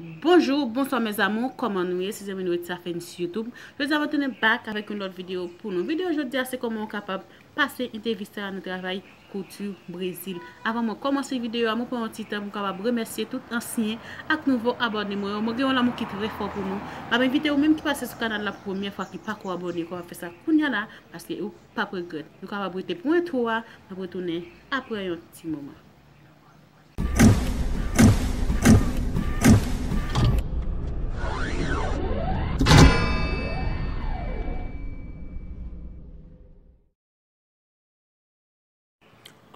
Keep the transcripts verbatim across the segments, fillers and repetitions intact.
Bonjou, bonswa mes amours, kòman nou ye? Si se vin retsa fè n sou YouTube. Jodi a mwen tounen back avèk yon lòt videyo pou nou. Videyo jodi a se kòman w kapab pase entèvista nan travay kouti Brezil. Avan mwen kòmanse videyo a, mwen pran yon ti tan pou m kapab remèsye tout ansyen ak nouvo abòne mwen yo. Mwen gen yon lanmou ki trè fò pou nou. M ap envite ou menm ki pase sou kanal la pou premyè fwa, ki pako abòne, ou kapab fè sa kounya la, paske ou p ap regrèt. Nou kapab rete pou entwo a, n ap retounen apre yon ti moman.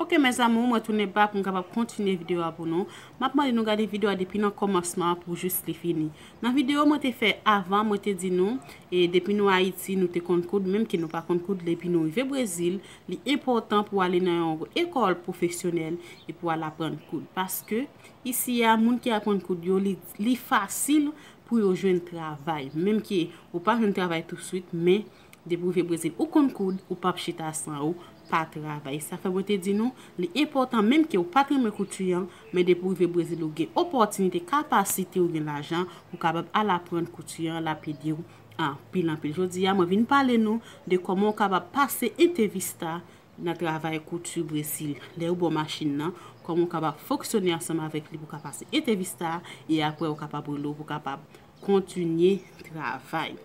Ok mes amours, mwen tounen back pou m kapab kontinye videyo a pou nou. M ap mande nou gade videyo a depi nan kòmansman an pou jis li fini. Nan videyo mwen te fè avan, mwen te di nou, e depi nou Ayiti, nou te konn koud, menm ke nou pa konn koud, depi nou rive Brezil, li enpòtan pou ale nan yon ekòl pwofesyonèl e pou al aprann koud. Paske isi a, moun ki aprann koud yo, li, li fasil pou yo jwenn travay. Menm ke ou pa jwenn travay touswit, men depi w rive Brezil, ou konn koud, ou p ap chita san ou pa travay. Sa fè mwen te di nou, li enpòtan, menm ke ou pa t renmen kouti an, men depi w rive Brezil, ou gen opòtinite, kapasite, ou gen lajan, ou kapab al aprann kouti an, l ap ede w anpil, anpil. Jodi a, mwen vin pale nou de kòman w kapab pase entèvista nan travay kouti Brezil. Lè yo ba w machin nan, kòman w kapab fonksyone ansanm avèk li pou w ka pase entèvista a, e apre w kapab rele w pou w kapab kontinye travay.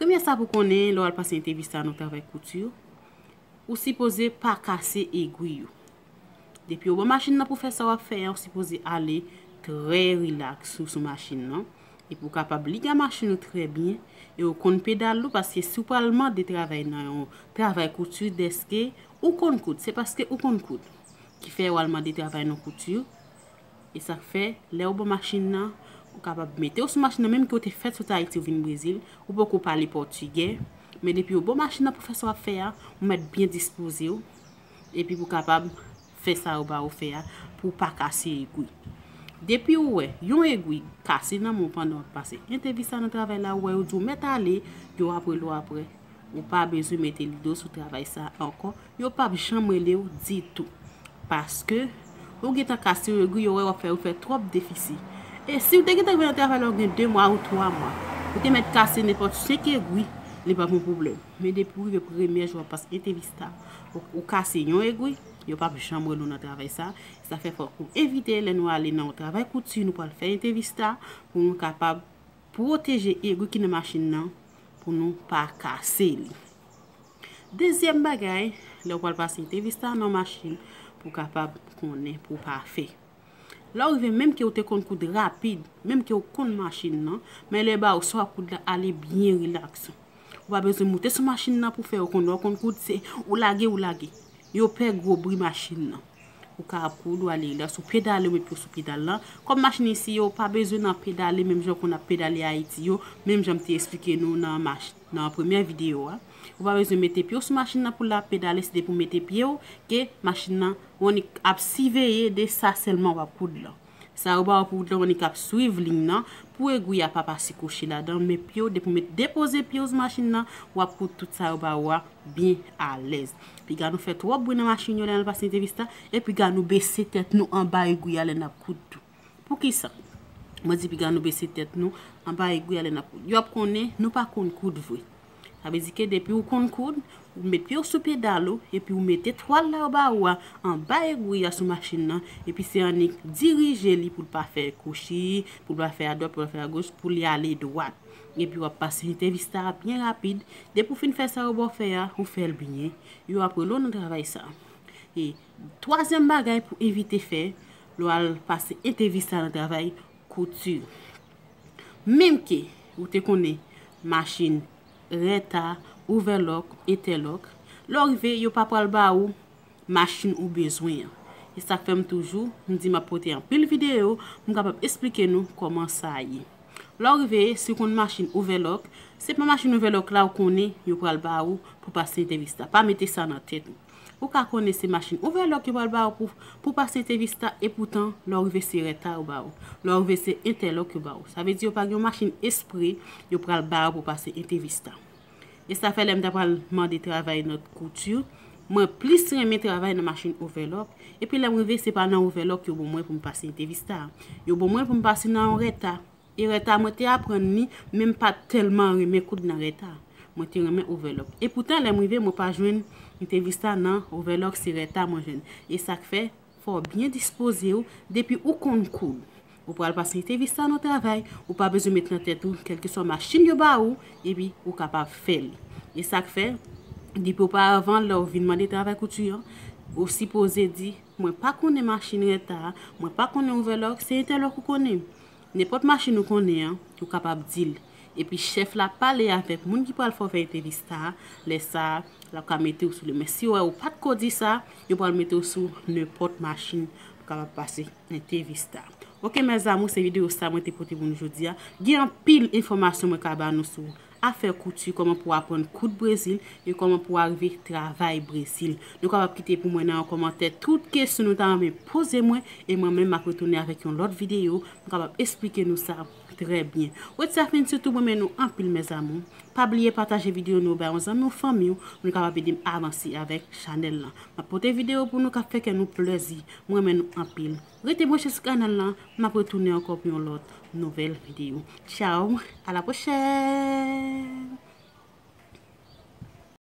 Premye sa pou konnen, lè w al pase entèvista nan travay kouti, ou sipoze pa kase egwi yo. Depi yo ba w machin nan pou fè sa w ap fè a, ou sipoze ale trè rilaks ou sou machin nan. Epi w kapab liga machin ou trè byen, e w konn pedal ou, paske si w pral mande travay nan yon travay kouti, dèske ou konn koud, se paske ou konn koud ki fè w al mande travay nan kouti. E sa k fè, lè w ba w machin nan, ou kapab mete w sou machin nan, menm ke w te fèt sot Ayiti, w vin Brezil, ou poko pale pòtigè, men depi yo ba w machin nan pou fè sa w ap fè a, ou mèt byen dispoze w, epi pou w kapab fè sa yo ba ou fè a, pou w pa kase egwi. Depi ou wè yon egwi kase nan men w pandan w ap pase entèvista nan travay la, ou wè yo di w mèt ale, yo ap rele w apre. Ou pa bezwen mete lide w sou travay sa a ankò. Yo p ap janm rele w ditou. Paske ou gentan kase yon egwi, yo wè w ap fè, ou fè twòp defisi. E si w te gentan rive nan travay la, ou gen de mwa ou twa mwa, ou te mèt kase nenpòt senk egwi, li p ap yon pwoblèm. Men depi w rive premye jou w ap pase entèvista, ou, ou kase yon egwi, yo p ap janm rele w nan travay sa. Sa fè fòk ou evite lè nou ale nan yon travay kouti, nou pral fè entèvista, pou nou kapab pwoteje egwi ki nan machin nan, pou nou pa kase li. Dezyèm bagay, lè w pral pase entèvista nan machin, pou w kapab konnen, pou w pa fè. Lè w rive, menm ke w te konn koud rapid, menm ke w konn machin nan, men lè yo ba w sa w ap koud la, ale byen rilaks. Ou pa bezwen moute sou machin nan pou fè yo konn, lè w konn koud, se ou lage, ou lage. Yo pè gwo bri machin nan. Ou ka ap koud, ou ale rilaks, ou pedale, ou met pye w sou pedal lan. Kòm machin isi yo pa bezwen nan pedale, menm jan w konn ap pedale Ayiti yo, menm jan m te eksplike nou nan mach-, nan premyè videyo a. Ou pa bezwen mete pye w sou machin nan pou l ap pedale, se depi w mete pye w ke machin nan, w annik ap siveye de sa sèlman w ap koud lan. Sa yo ba w pou w annik ap swiv liy nan, pou egwi a pa pase kwochi ladan, men pye w, depi w met depoze pye w sou machin nan, w ap koud tout sa yo ba w a byen alèz. Piga nou fè twòp bri nan machin yo lè n al pase entèvista, e piga nou bese tèt nou anba egwi a lè n ap koud tou. Poukisa? Mwen di piga nou bese tèt nou anba egwi a lè n ap koud. Yo ap konnen nou pa konn koud vre. Sa vle di ke depi w konn koud, ou met pye w sou pedal ou, epi w mete twal la yo ba ou a anba egwi a sou machin nan, epi se annik dirije li pou l pa fè kwochi, pou l pa fè adwat, pou l pa fè agoch, pou li ale dwat. Epi w ap pase entèvista a byen rapid. Depi w fin fè sa yo ba w fè a, ou fè l byen. Yo ap rele w nan travay sa. E twazyèm bagay pou evite fè, lè w al pase entèvista nan travay kouti. Menm ke ou te konnen machin reta, ouvèlòk, entèlòk, lè w rive, yo pa pral ba ou machin ou bezwen an. E sa k fè m toujou, m di m ap pote anpil videyo pou m kapab eksplike nou kòman sa ye. Lè w rive, si w konn machin ouvèlòk, se pa machin ouvèlòk la ou konnen yo pral ba ou pou pase entèvista. Pa mete sa nan tèt ou. Ou ka konnen se machin ouvèlòk yo pral ba ou pou, pou pase entèvista, epoutan, lè w rive se reta yo ba ou. Lè w rive se entèlòk yo ba ou. Sa vle di yo pa gen yon machin espre yo pral ba ou pou pase entèvista. E sa fè lè m ta pral mande travay nan kouti, Mwen plis renmen travay nan machin overlock, epi lè m rive se pa nan overlock yo ban mwen pou m pase entèvista. Yo ban mwen pou m pase nan yon reta. E reta mwen te aprann li, men m pa t tèlman renmen koud nan reta. Mwen te renmen overlock. E poutan lè m rive mwen pa jwenn entèvista nan overlock, se reta mwen jwenn. E sa k fè fò w byen dispoze w depi ou konn koud. Ou pral pase entèvista nan travay, ou pa bezwen met nan tèt ou kèlkeswa machin yo ba ou, epi ou kapab fè li. E sa k fè depi oparavan lè w vin mande travay kouti an, ou sipoze di, mwen pa konnen machin reta, mwen pa konnen overlock, se entèlòk ou konnen. Nenpòt machin ou konnen an, ou kapab di l. Epi chèf la pale avèk moun ki pral fè w fè entèvista a, lè sa a, l ap ka mete w sou li. Men si yo wè ou pa t ko di sa, yo pral mete w sou nenpòt machin pou kapab pase entèvista. Oke, mes amours, se videyo sa mwen te pote pou nou jodi a. Gen anpil enfòmasyon mwen ka ba nou sou afè kouti, kòman pou aprann koud Brezil e kòman pou arive travay Brezil. Nou kapab kite pou mwen nan yon kòmantè tout kesyon nou ta renmen poze mwen, e mwen menm m ap retounen avèk yon lòt videyo pou m kapab esplike nou sa trè byen. Wèt sa fin sitou mwen renmen nou anpil, mes amours. Pa bliye pataje videyo nou bay yon zanmi ou fanmi w, pou nou kapab ede m avanse avèk chanèl lan. M ap pote videyo pou nou k ap fè kè nou plezi. Mwen renmen nou anpil. Rete branche sou kanal lan, m ap retounen ankò pou yon lòt nouvèl videyo. Tchao, à la prochaine!